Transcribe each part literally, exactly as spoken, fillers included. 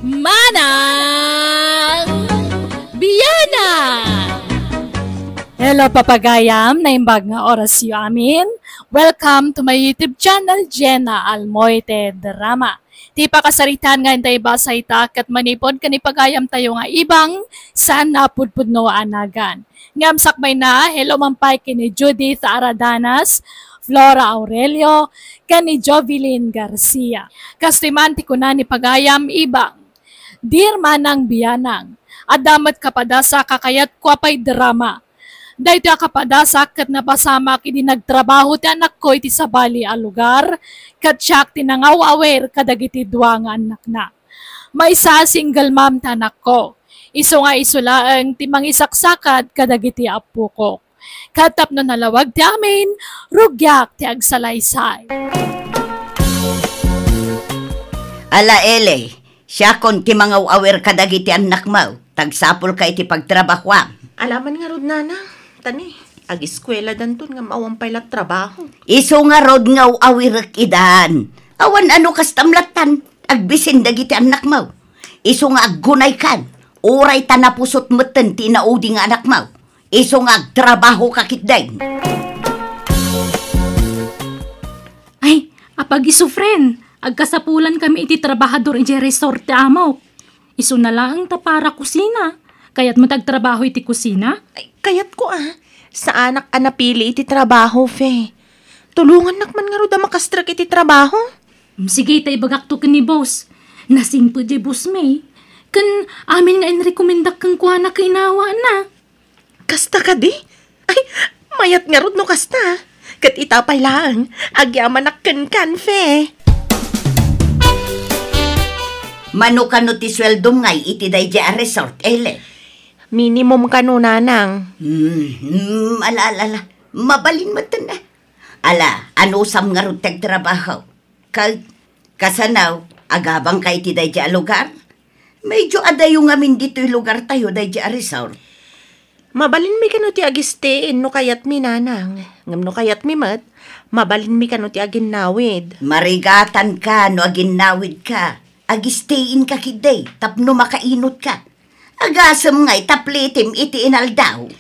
Manang Bianang! Hello, papagayam, naimbag nga orasyo amin. Welcome to my YouTube channel, Jenna Almoite Drama. Ti pakasaritaan nga intay basa ita ket manipud ken ipagayam tayo nga ibang saan napudpudno a nagan. Ngem sakbay na, hello man pay ken ni Judith Aradanas, Flora Aurelio, ken ni Jovelyn Garcia. Kastoy man ti kuna ni pagayam ibang, Dear Manang Bianang, adda met kapadasak a kayatko a pay drama. Daytoy a kapadasak ket napasamak idi nagtrabaho ti anakko iti sabali a lugar, ket siak ti nangaw-awir kadagiti dua nga annakna. Maysa, single mom ti anakko. Isu nga isu laeng ti mangisaksakat kadagiti appokok. Ket tapno nalawag ti amin, rugiak ti agsalaysay. Ala, Eli, siakon ti mangaw-awir kadagiti annakmo. Tagsapulka iti pagtrabahoam. Alaman ngarud, Nanang. Tani, agiskueladanton ngem awan pay la trabaho. Isu ngarud nga aw-awirek idan. Awan a no kastam lattan, agbisin dagiti annakmo. Isu nga aggunaykan, uray ta napusot metten ti inaudi nga anakmo. Isu nga agtrabahoka ketdi. Ay, apag-isu, friend, agkasapulankami iti trabahador idiay resort ti amok. Isuna laeng ta para kusina. Kayatmo ti agtrabaho iti kusina? Ay, kayatko a. Saanak a napili iti trabaho, Fe. Tulongannak man ngarud a makastrek iti trabaho. Mm, sige, ta ibagakto ken ni boss. Nasingpet diay boss May. Ken amin nga inrekomendak kenkuana ket inawana. Kasta kadi? Ay, mayat ngarud no kasta. Ket ita pay laeng, agyamanak kenka, Fe. Mano kano ti sueldom ngay iti daydiay a resort, Eli? Minimum kano, Nanang. Hmm, hmm, ala, ala, ala. Mabalin metten a. Ala, anusam ngarud ti agtrabaho? Ka-, kasano, agabangka iti daydiay a lugar? Medyo adayo ngamin ditoy lugartayo, daydiay a resort. Mabalinmi kano ti agistay no kayatmi, Nanang. Ngem no kayatmi met, mabalinmi kano ti aginnawid. Marigatanka no aginnawidka. Agistayinka ketdi tapno makainutka. Agasem ngay ta plitim iti inaldaw.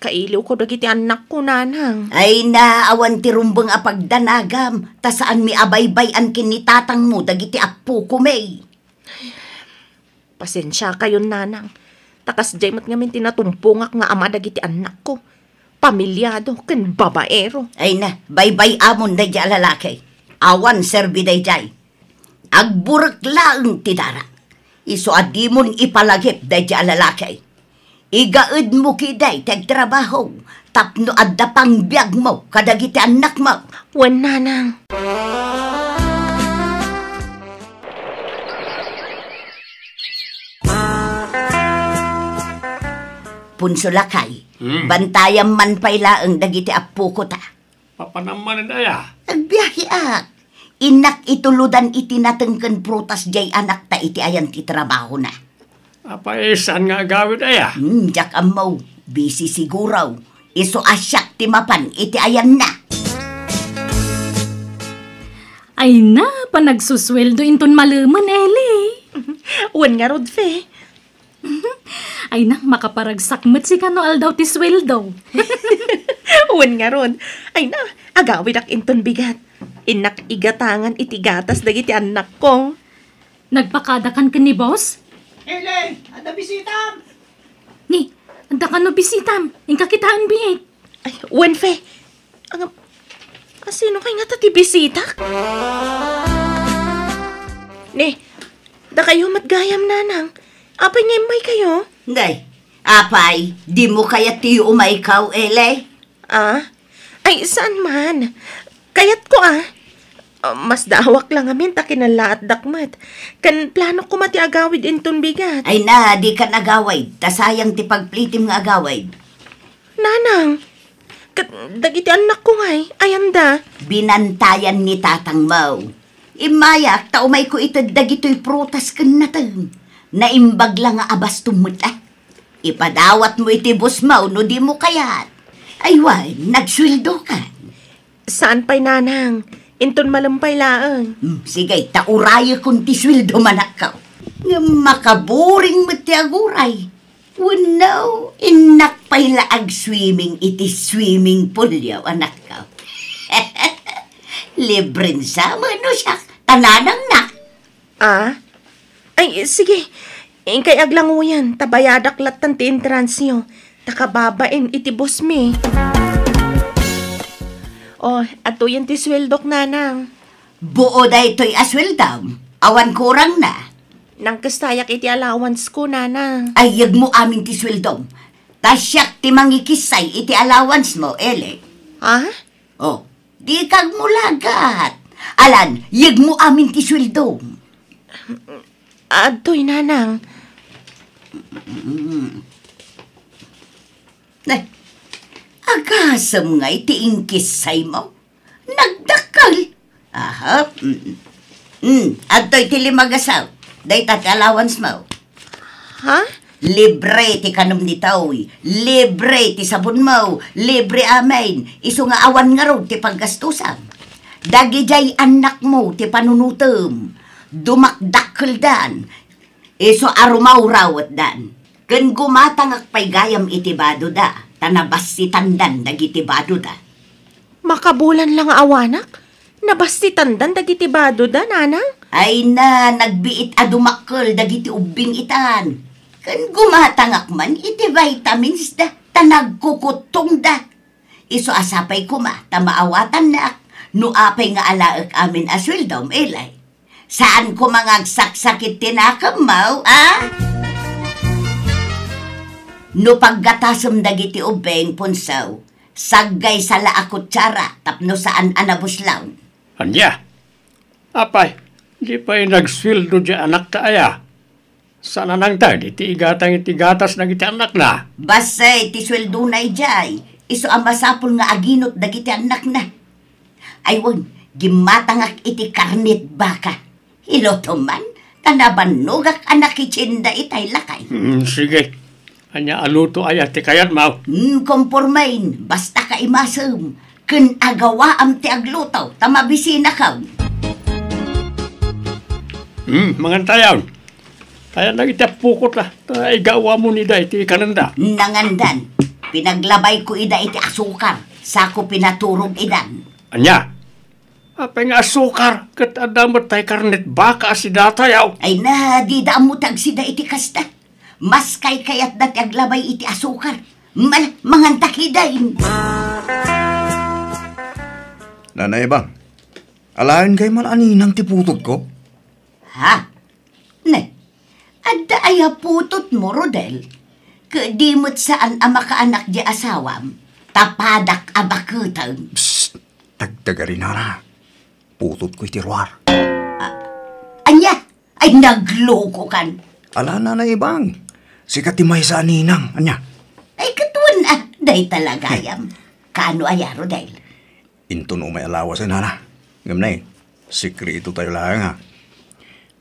Kailiwko dagiti annakko, Nanang. Ay na, awan ti rumbeng a pagdanagam, ta saanmi a baybay-an ken ni tatangmo dagiti appoko, May. Pasensiakayon, Nanang. Ta kasdiay met ngamin ti natumpongak nga ama dagiti annakko. Pamilyado ken babaero. Ay na, baybay-amon daydiay a lalaki. Awan serbi daydiay. Agburek laeng ti dara. Isu a dimon ipalagip daydiay a lalaki. Igaedmo ketdi ti agtrabaho tapno adda pangbiagmo kadagiti annakmo. Wen, Nanang. Punso lakay, Hmm. bantayam man pay laeng dagiti appoko ta. Papanam manen aya? Agbiahiak. Innak itulodan iti nateng ken prutas diay anakta iti ayan ti trabahona. Apay, saan nga agawid aya? Hmm, diak ammo. Busy siguro. Isu a siak ti mapan iti ayanna. Ay na, panagsusueldo inton malemen, Eli. Wen ngarud, Fe. Ay na, makaparagsak met sika no aldaw ti sueldo. Wen ngarud. Ay na, agawidak inton bigat. Innak igatangan iti gatas dagiti annakko. Nagpakadakan ken ni boss? Ele, adda bisitam! Ni, adda kano bisitam? Inka kitaen biit. Ay, wen, Fe. Ang, asino kay ngata ti bisitak? Ni, dakayo met gayam, Nanang. Apay nga immaykayo? Day, apay, dimo kayat ti umaykaw, Ele? Ah? Ay, saan man? Kayatko, ah. Ah, masdaawak la ngamin ta kinallaatdak met. Ken planok koma ti agawid inton bigat. Ay na, dikan agawid. Ta sayang ti pagplitim nga agawid. Nanang, ket dagiti annakko ngay, ayanda? Binantayan ni tatangmo. Immayak ta umayko ited dagitoy prutas ken nateng. Naimbag la nga abastom met, ah. Ipadawatmo iti bossmo no dimo kayat. Ay wen, nagsueldokan. Saan pay, Nanang. Inton malem pay laeng. Hmm, sige, ta urayekon ti sueldo, manakko. Ngem makaburing met ti aguray. Wenno, innak pay la agswimming iti swimming pool-yo, anakko. Libren sa, wenno siak, ta nanangnak. Ah? Ay, sige. Inkay aglanguyan, ta bayadak lattan ti entrance-yo. Ta kababain iti boss mi. Oh, adtoyen ti sueldok, nanang. Buo daytoy a sueldom. Awan kurangna. Nangkestayak iti allowance ko, nanang. Ay, yegmo amin ti sueldom. Ta siak ti mangikissay iti allowance mo, Eli. Ha? Oh, dika agmulagat. Alan, yegmo amin ti sueldom. Adtoy, nanang. Mm. Eh, agasem ngay ti inkissay mo? Nagdakkel. Aha, mm. Mm, adtoy ti limagasaw. Dayta ti allowance mo. Ha? Libre ti kanem ditoy. Libre ti sabon mo. Libre amin. Isu nga awan ngarud ti paggastusam. Dagidiay annak mo ti panunutem. Dumakdakkeldan. Isu a rumawrawetdan. Ken gumatangak pay gayam iti badoda, ta nabassitandan dagiti badoda. Makabulan la nga awanak? Nabassitandan dagiti badoda, nanang? Ay na, nagbiit a dumakkel dagiti ubbing itan. Ken gumatangak man iti vitamins da, ta nagkukuttongda. Isu a sapay koma ta maawatannak no apay nga alaek amin a sueldom, Eli. Saan koma nga agsaksakit ti nakemmo, a? No paggatasem dagiti ubbing, Punsaw, saggay sa la a kutsara tapno saan a nabuslaw. Ania? Apay, di pay nagsueldo diay anakta aya? Saan a nangted iti igatang iti gatas dagiti annakna? Bassit ti sueldona idiay, isu a masapul nga aginot dagiti annakna. Ay wen, gimmatangak iti karnet baka. Ilutom man, ta nabannogak a nakitienda itay lakay. Hmm, sige. Ania a luto aya ti kayatmo? Hmm, kompormen, basta kaimasem. Ken agawaam ti agluto, ta mabisinakon. Hmm, mangantayon. Ayan dagiti appokot, a, ta igawamon ida iti kanenda. Nangandan, pinaglabayko ida iti asukar, sako pinaturog idan. Ania? Apay nga asukar, ket adda met tay karnet baka a sidatayo. Ay na, dida ammo ti agsida iti kasta. Mas kaykayatda ti aglabay iti asukar. Mal-, mangantak idan. Nanay Bang, alaen kay man a ninang ti putotko? Ha? Ne, adda aya putotmo, Rodel? Ket di met saan a makaanak di asawam, ta padak a baketem. Psst! Tagtagari, nana. Putotko iti ruar. A-, ania? Ay, naglokokan. Ala, Nanay Bang. Sika ti maysa a ninang. Ania? Ay, ket wen, a, dayta la gayam. Kaano aya, Rodel? Inton umay a lawasen, nana. Ngem nay, sekreto tayo laeng, a.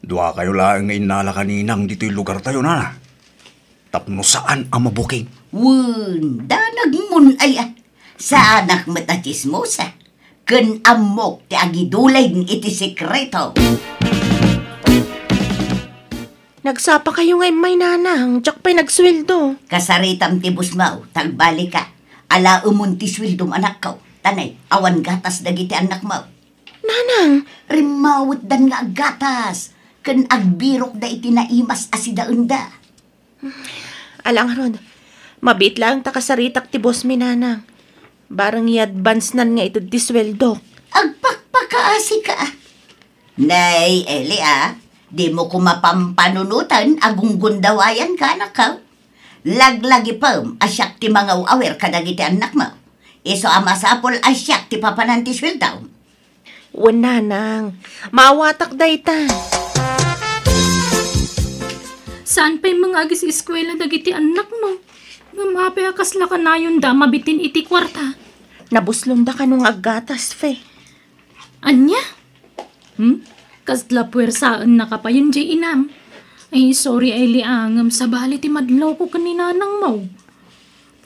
Duakayo laeng nga innalak a ninang ditoy lugartayo, nana. Tapno saan a mabuking. Wen, danagmon aya. Saanak met a tsismosa. Ken ammok ti agiduleng iti sekreto. Nagsapakayo nga immay, nanang, diak pay nagsueldo. Kasaritam ti busmaw, ta agbalika. Alaemon ti sueldom, anakko. Ta nay, awan gatas dagiti annakmo. Nanang! Rimmawetdan nga aggatas, ken agbirokda iti naimas a sidaenda. Ala ngarud, mabiit laeng ta kasaritak ti boss mi, nanang. Bareng i-advance-nan nga ited ti sueldok. Agpakpakaasika. Nay, Eli, a, dimo koma pampanunoten a gunggundawayanka, anakko. Laglagipem a siak ti mangaw-awir kadagiti annakmo. Isu a masapul a siak ti papanan ti sueldom. Wen, nanang, maawatak dayta. Saan pay met nga agis-eskuela dagiti annakmo? Ngem apay a kasla kanayonda a mabitin iti kuarta? Nabuslonda kano nga aggatas, Fe. Ania? Hmm? Kasla puwersaennaka payen diay inam? Ay, sorry, Eli, a, ngem sabali ti madlawko ken ni nanangmo.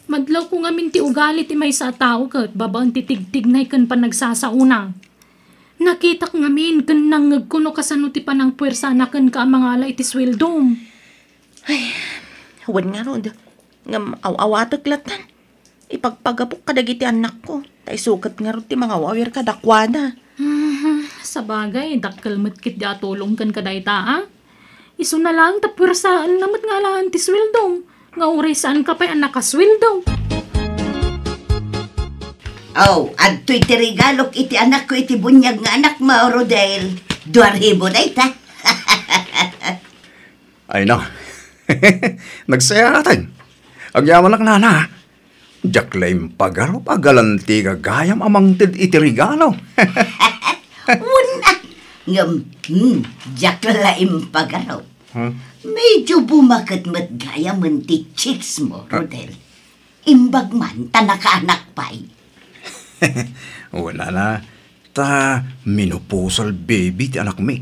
Madlawko ngamin ti ugali ti maysa a tao ket babaen ti tigtignay ken panagsasaona. Nakitak ngamin ken nangngegko no kasano ti panangpuersana kenka a mangala iti sueldom. Ay, wen ngarud. Ngem aw-awatek latta. Ipagpagapok kadagiti annakko, ta isu ket ngarud ti mangawawir kadakuada. Mhm, sabagay, dakkel met ketdi a tulong kenka dayta, a? Isuna laeng ta puersaenna met nga alaen ti sueldom, nga uray saanka pay a nakasueldo. Aw, adtoy ti regalok iti anakko iti buniag nga anakmo, Rodel. Dua ribu dayta. Ay, no. Nagsayaaten. Agyamanak, nana. Diak la impagarup a galanti gagayam a mangted iti regalo. Wen a, ngem, hmm, diak la impagarup. Hmm? Medyo bumaket met gayamen ti chicks mo, Rodel. Imbag man ta nakaanak pay. Wen a, ta menopausal baby ti anakmi.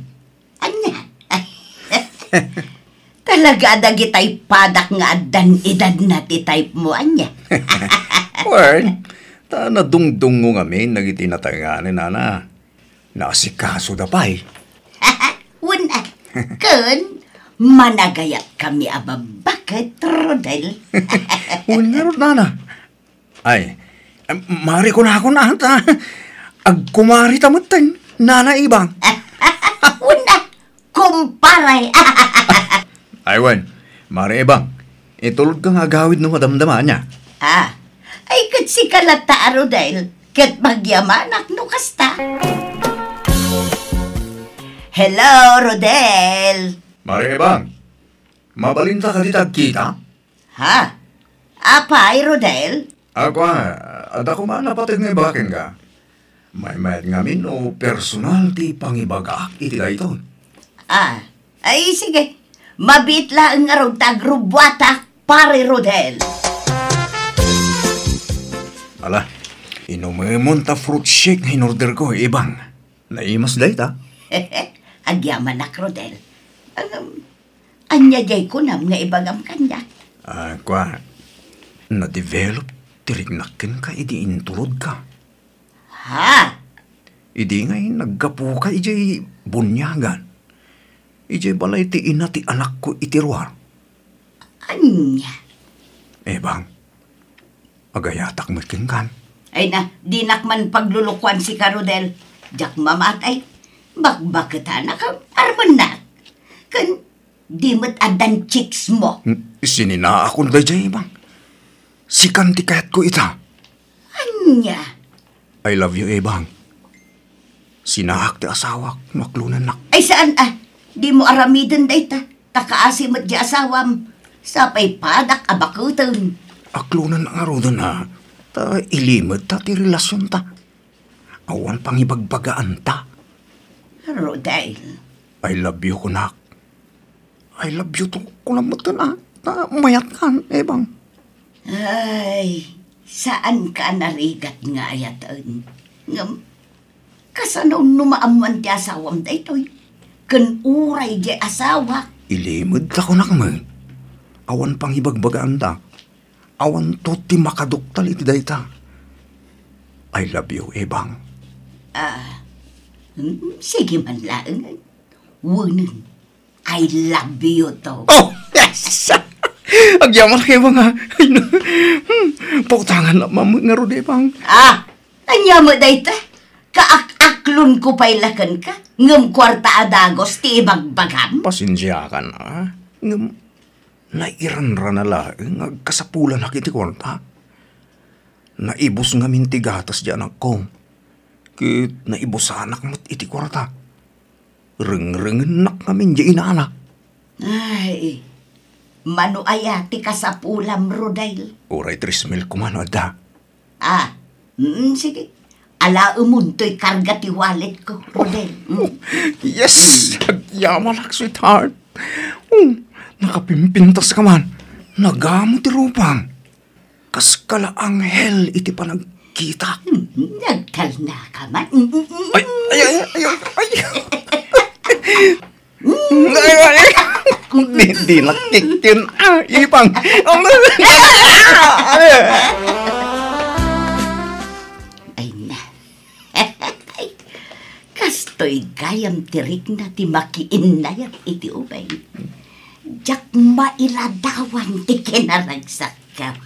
Ania? Talaga a dagitay padak nga addan edadna ti type mo, ania? Well, ta nadungdungngo ngamin dagiti natengnganen, nana. Naasikasoda pay. Wen a, ken managayatkami a babbaket, Rodel. Wen ngarud, nana. Ay, em, mari kunakon ata. Agkumarita metten, Nana Ibang. Wen a, kumpare. Ay, wen, Mari Ibang, itulodka nga agawid no madamdama ania. Ah, ay, ket sika latta a Rodel, ket magyamanak no kasta. Hello, Rodel. Mari Ibang, mabalinta kadi ti agkita? Ha? Apay, Rodel? Ako, ah, adda koma napated nga ibaga kenka. Maymayat ngamin no personal ti pangibagaak iti daytoy. Ah, ay, sige. Mabiit laeng ngarud ta agrubbuatak, Pare Rodel. Ala, inumemon ta fruit shake nga inorderko, Ibang. Naimas dayta. Agyamanak, Rodel. Ngem, ania diay kunam nga ibagam kaniak? Ah, kua, na-develop ti riknak kenka idi intulodka. Ha? Idi ngay naggapuka idiay buniagan, idiay balay ti ina ti anakko iti ruar. Ania? Ebang, agayatak met kenkan. Ay na, dinak man paglulukuan sika, Rodel. Diak mamatay. Bakbaketanak a armennak. Ken di met addan chicks mo. Hmm, sininaakon daydiay, Ebang. Sikan ti kayatko ita. Ania? I love you, Ebang. Sinaak ti asawak no aklonennak. Ay, saan a? Dimo aramiden dayta. Ta kaasi met di asawam. Sapay padak a bakuten. Aklonennak ngaruden a. Ta ilimedta ti relasionta. Awan pangibagbagaanta. Rodel. I love you, kunak. I love you too, kunam metten a. Ta mayatkan, Ebang. Ay, saanka a narigat nga ayaten. Ngem, kasano no maammoan ti asawam daytoy? Ken uray di asawak. Ilimedta kunak met. Awan pangibagbagaanta. Awanto ti makaduktal iti dayta. I love you, Ebang. Ah, hmm, sige man laeng. Wenen, I love you too. Oh, yes! Agyamanak, Ebang, a. Ay, no. Hmm, pautangan na mamang ngarud, Ebang. Ah, ania met dayta? Kaak-aklonko pay la kenka, ngem kuarta a dagus ti ibagbagam? Pasensiakan a. Ngem, nairanrana laeng nga agkasapulanak iti kuarta. Naibus ngamin ti gatas di anakko, ket naibusanak met iti kuarta. Rengrengennak ngamin di inana. Ay, mano aya ti kasapulam, Rodel? Uray tres mil koma no adda. Ah, mm, sige. Alaemon toy karga ti wallet ko, Rodel. Mm. Yes! Mm. Agyamanak, sweetheart. Oh, nakapimpintas ka man. Nagamo ti rupam. Kas kala anghel iti panagkita. Mm, nagtalna ka man. Mm, mm, mm. Ay, ay, ay, ay, ay. Ay, ay, ay. Di, di nakikkin. Ah, Ebang. Ay, na. Ay, kas Toy gayam ti rikna ti makiinnayat iti ubing. Diak mailadawan ti kinaragsakko.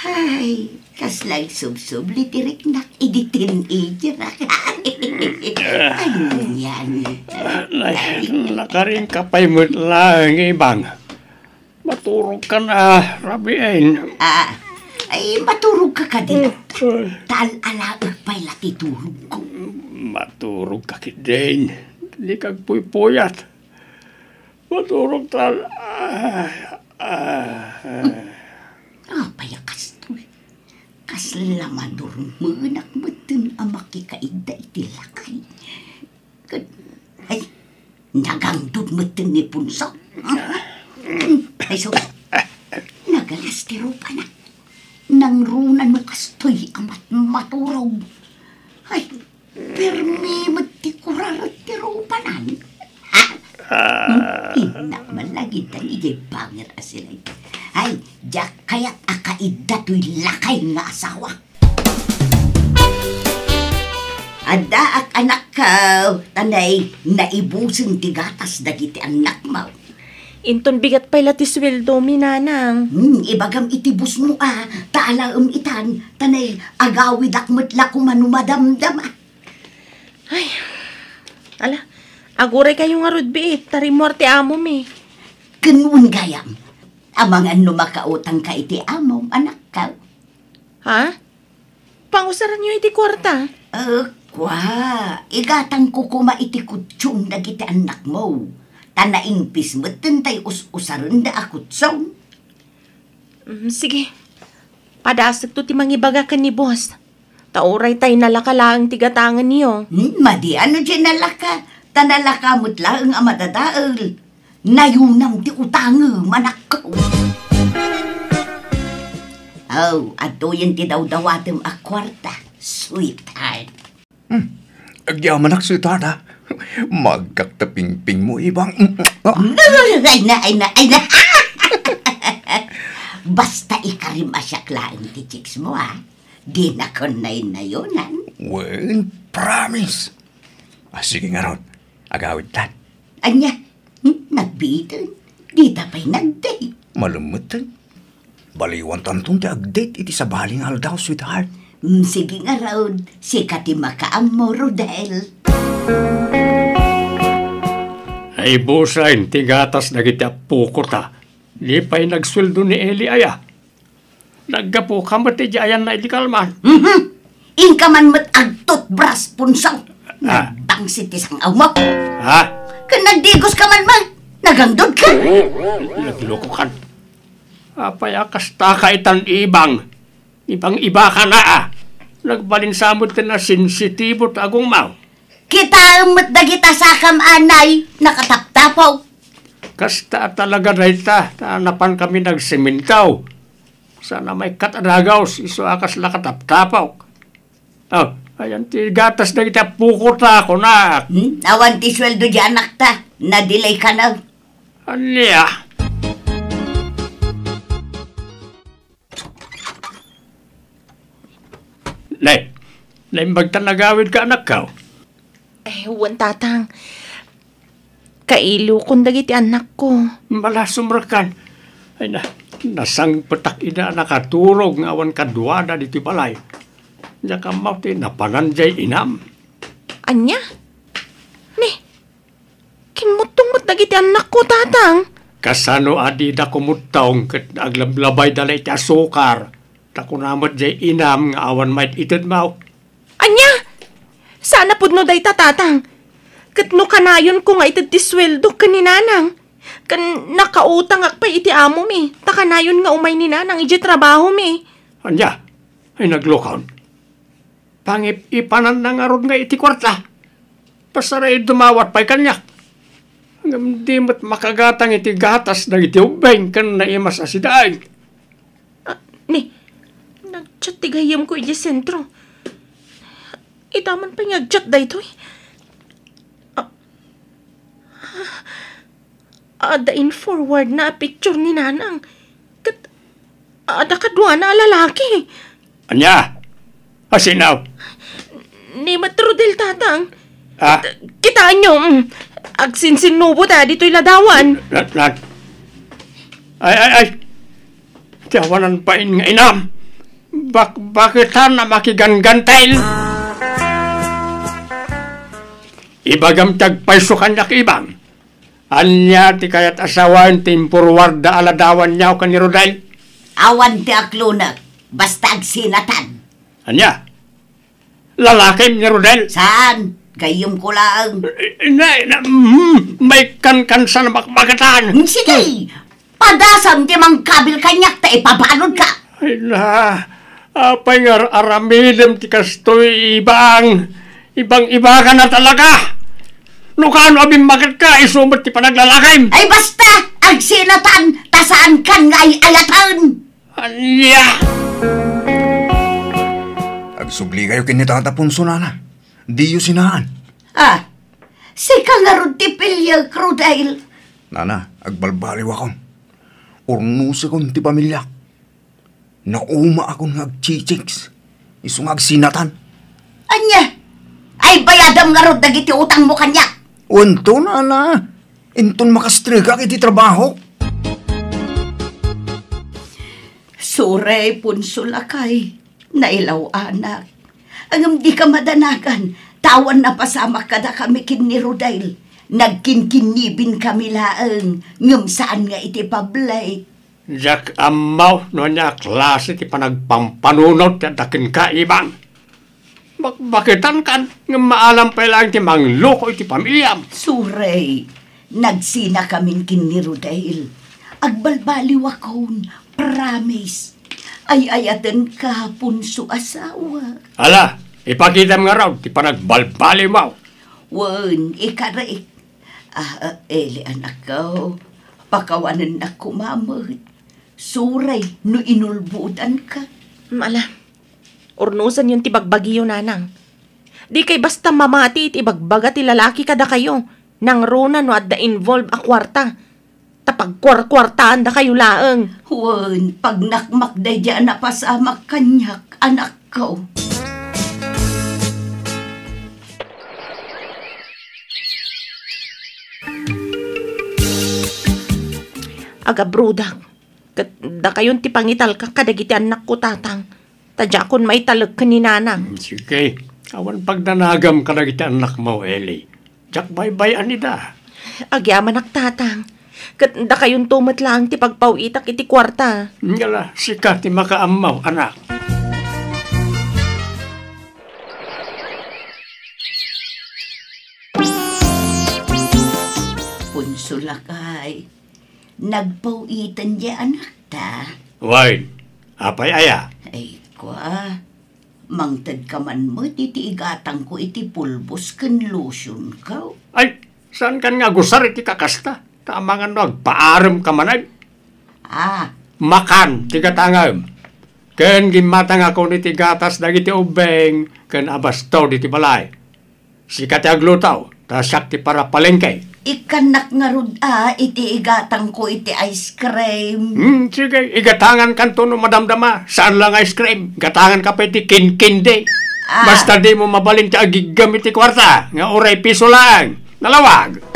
Ay, kasla agsubsubli ti riknak idi teenager. Anian. Ay, nakarinka pay met laeng, Ibang. Maturogkan a rabiin. Ah, ay, maturogka kadi. Mm. Ta al-alaek pay la ti tulogko. Maturogka ketdin. Dika agpuypuyat. Maturog ta al-, ah, ah, ah. Apay a kastoy? Kasla madurmenak metten a makikaidda iti lakay. Ket, ay, nagangdud metten ni Punso. Ay, sus. Nagalas ti rupana. Nangruna no kastoy a mat-, maturog. Ay, permi met ti kuraret ti rupanan. Ah. Innak man lagi ta idiay bangir a silay. Ay, diak kayat a kaidda toy lakay nga asawa. Addaak, anakko, ta nay, naibusen ti gatas dagiti annakmo. Inton bigat pay la ti sueldomi, nanang. Hmm, ibagam iti bossmo a, ta alaem itan, ta nay, agawidak met la koma no madamdama. Ay, ala, aguraykayo ngarud, biit, ta rimmuar ti amomi. Ken wen gayam, amangan no makautangka iti amom, anakko. Ha? Pangusaranyo iti kuarta? Eh, kua, igatangko koma iti kutsong dagiti annakmo. Ta naingpis metten tay us-usarenda a kutsong. Mm, sige. Padasekto ti mangibaga ken ni boss. Ta uray tay nalaka laeng ti gatangenyo. Hmm, madi no diay nalaka. Ta nalaka met laeng a madadael. Nayunam ti utangem, anakko. Oh, adtoyen ti dawdawatem a kuarta, sweetheart. Hmm. Agyamanak, sweetheart, ha? Maagkak ta pingpingmo, Ibang. Ay na, ay na, ay na. Basta ikarim a siak laeng ti chicks mo, ha? Dinakon naynayonan. Wen, promise. Ah, sige ngarud, agawidtan. Ania? Hmm? Nagbiiten? Dita pay nagdate? Malem metten. Baliwantanton ti agdate iti sabali nga aldaw, sweetheart. Hmm, sige ngarud, sika ti makaammo, Rodel. Ay, busaen ti gatas dagiti appoko ta. Di pay nagsueldo ni Eli aya. Naggapuka met idiay ayanna idi kalman. Mhm. Inka man met agtutbras, Punso. Ah. Nagbangsit ti sang-awmo. Ha? Ken nagdigoska man met. Nagangdudka. Naglokokan. Apay a kastaka itan, Ibang? Ibang-ibaka na, a. Nagbalin sa met ken a sensitibo ti agongmaw. Kitaem met dagita sakam, anay, nakataptapok. Kasta a talaga dayta, ta napankami nagsementaw. Saan a maikkat a dagaws, isu a kasla kataptapok. Oh, ayan ti gatas dagiti appoko ta, kunak. Hmm? Awan ti sueldo di anakta, nadilayka na. Ania? Nay, naimbag ta nagawidka, anakko? Eh, wen, tatang. Kailokon dagiti annakko. Malasumrekan. Ay na, nasangpetak ida a nakaturog nga awan kaduada ditoy balay. Diak ammo ti napanan diay inam. Ania? Ni, kimmuttong met dagiti annakko, tatang. Kasano a dida kumuttong ket aglablabayda la iti asukar? Ta kuna met diay inam nga awan maited-ited maw. Ania? Saan a pudno dayta, tatang. Ket no kanayonko nga ited ti sueldo ken ni nanang, ken nakautangak pay iti amomi, ta kanayon nga umay ni nanang idiay trabahomi. Ania? Ay, naglokon. Pangip-ipananna ngarud nga iti kuarta. Pasarayo dumawat pay kaniak. Ngem di met makagatang iti gatas dagiti ubbing ken naimas a sidaig. Ah, ni, nag-chat ti gayyemko idiay sentro. Ita man pay nga ag-chat daytoy. Ah, adda in-forwardna a picture ni nanang. Ket adda kaduana a lalaki. Ania? Asino? Ni met Rodel, Tatang. Ah? Kitaenyo, mm, agsinsinnubo ta ditoy ladawan. Na, na, ay, ay, ay. Ti awanan pain nga inam. Bak-, baketan a makiganggantel. Ibagam ti agpayso kaniak, Ibang. Ania ti kayat a sawen ti impurwarda a ladawanyo ken ni Rodel? Awan ti aklonek, basta agsinatan. Ania? Lalakim ni Rodel? Saan? Gayyemko laeng. Eh, na, na, mm, may kankansan a bakbakatan. Mm, sige. Padasam ti mangkabil kaniak ta ipabanodka. Ay na, apay nga ar-aramidem ti kastoy, Ibang? Ibang-iba ka na talaga. No kaano a bimmaketka, isu met ti panaglalakim. Ay basta, agsinatan, ta saankan nga ay-ayaten. Ania? Agsubli kayo ken ni Tata Ponso, nana. Diyo sinaan. Ah, sika ngarud ti piliek, Rodel. Nana, agbalbaliwakon. Urnosekon ti pamiliak. Naumaakon nga agchichicks. Isu nga agsinatan. Ania? Ay, bayadam ngarud dagiti utangmo kaniak. Wen to, nana. Inton makastregak iti trabaho. Sorry, Ponso lakay. Nailaw-anak. Ngem dika madanagan, ta awan napasamak kadakami ken ni Rodel. Nagkinkinnibinkami laeng, ngem saan nga iti public. Diak ammo no ania a klase ti panagpampanunot ti adda kenka, Ibang. Bakbaketankan, ngem maalam pay laeng ti mangloko iti pamiliam. Sorry, nagsinakamin ken ni Rodel. Agbalbaliwakon, promise. Ay-ayatenka, Ponso asawa. Ala, ipakitam ngarud ti panagbalbaliwmo. Wen, ikarek. Ah, ah, Eli, anakko, pakawanennak koma met. Sorry no inulbodanka. Mm, ala, urnosenyon ti bagbagiyo, nanang. Dikay basta mamati iti ibagbaga ti lalaki kadakayo, nangruna no adda involve a kuarta. Ta pagkuarkuartaandakayo laeng. Wen, pagnakmak daydi a napasamak kaniak, anakko. Agabrodak, ket dakayon ti pangitalkak kadagiti annakko, Tatang, ta diakon maitalek ken ni Nanang. Mm, sige. Awan pagdanagam kadagiti annakmo, Eli. Diak baybay-an ida. Agyamanak, Tatang. Ket dakayonto met laeng ti pagpaw-itak iti kuarta. Ngala, sika ti makaammo, anak. Ponso lakay, nagpaw-iten diay anakta? Wen, apay aya? Ay, kua, mangtedka man met iti igatangko iti pulbos ken lotionko. Ay, saankan nga agusar iti kakasta? Ta amangan no agpaaremka manen? Ah. Makan ti gatangem. Ken gimmatangakon iti gatas dagiti ubbing ken abasto diti balay. Sika ti agluto, ta siak ti parapalengke. Ikkannak ngarud a iti igatangko iti ice cream. Hmm, sige, igatangankanto no madamdama. Saan lang ice cream. Gatanganka pay ti kinkindi. Ah. Basta dimo mabalin ti agiggem iti kuarta, nga uray piso laeng. Nalawag!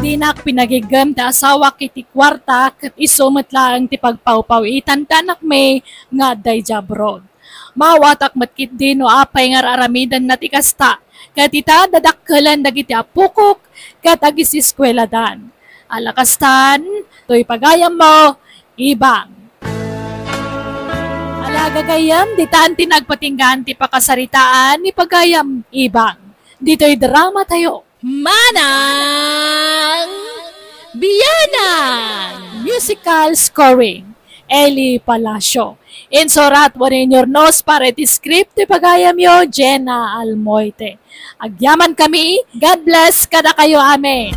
Dinak pinagiggem ti asawak iti kuarta, ket isu met laeng ti pagpawpaw-itan ti anakmi nga adda idiay abroad. Maawatak met ketdi no apay nga ar-aramidenna ti kasta, ket ita, dadakkelen dagiti apokok ket agiseskueladan. Ala kastan, toy pagayammo, Ibang. Ala gagayyem, ditan ti nagpatinggaan ti pakasaritaan ni pagayam Ibang. Ditoy dramatayo, Manang Bianang! Musical scoring, Eli Palacio. Insurat wenno inurnos para iti script ti pagayamyo, Jenna Almoite. Agyamankami, God bless kadakayo amin.